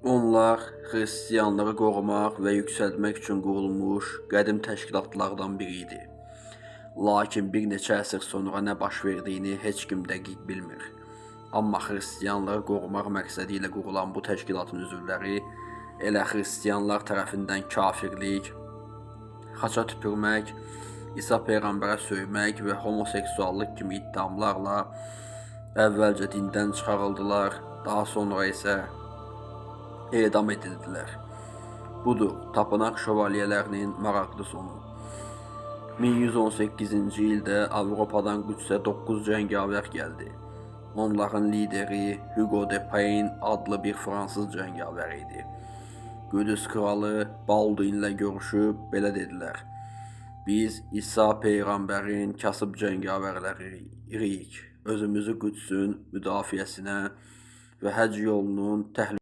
Onlar xristianlığı qorumaq və yüksəltmək üçün qurulmuş qədim təşkilatlardan biri idi. Lakin bir neçə əsr sonra nə baş verdiyini heç kim dəqiq bilmir. Amma xristianlığı qorumaq məqsədi ilə qurulan bu təşkilatın üzvləri elə xristianlar tərəfindən kafirlik, xaça tüpürmək, İsa peyğəmbərə söymək və homoseksuallıq kimi ittihamlarla əvvəlcə dindən çıxarıldılar, daha sonra isə edam edildilər. Budur Tapınaq şövalyələrinin maraqlı sonu. 1118-ci ildə Avropadan Qüdsə 9 cəngavər gəldi. Onların lideri Hugo de Payne adlı bir fransız cəngavər idi. Qüdüs kralı Balduin ilə görüşüb belə dedilər: Biz İsa peyğəmbərin kasıb cəngavərləriyik. Özümüzü Qüdsün müdafiəsinə və həcc yolunun təhlükəsinə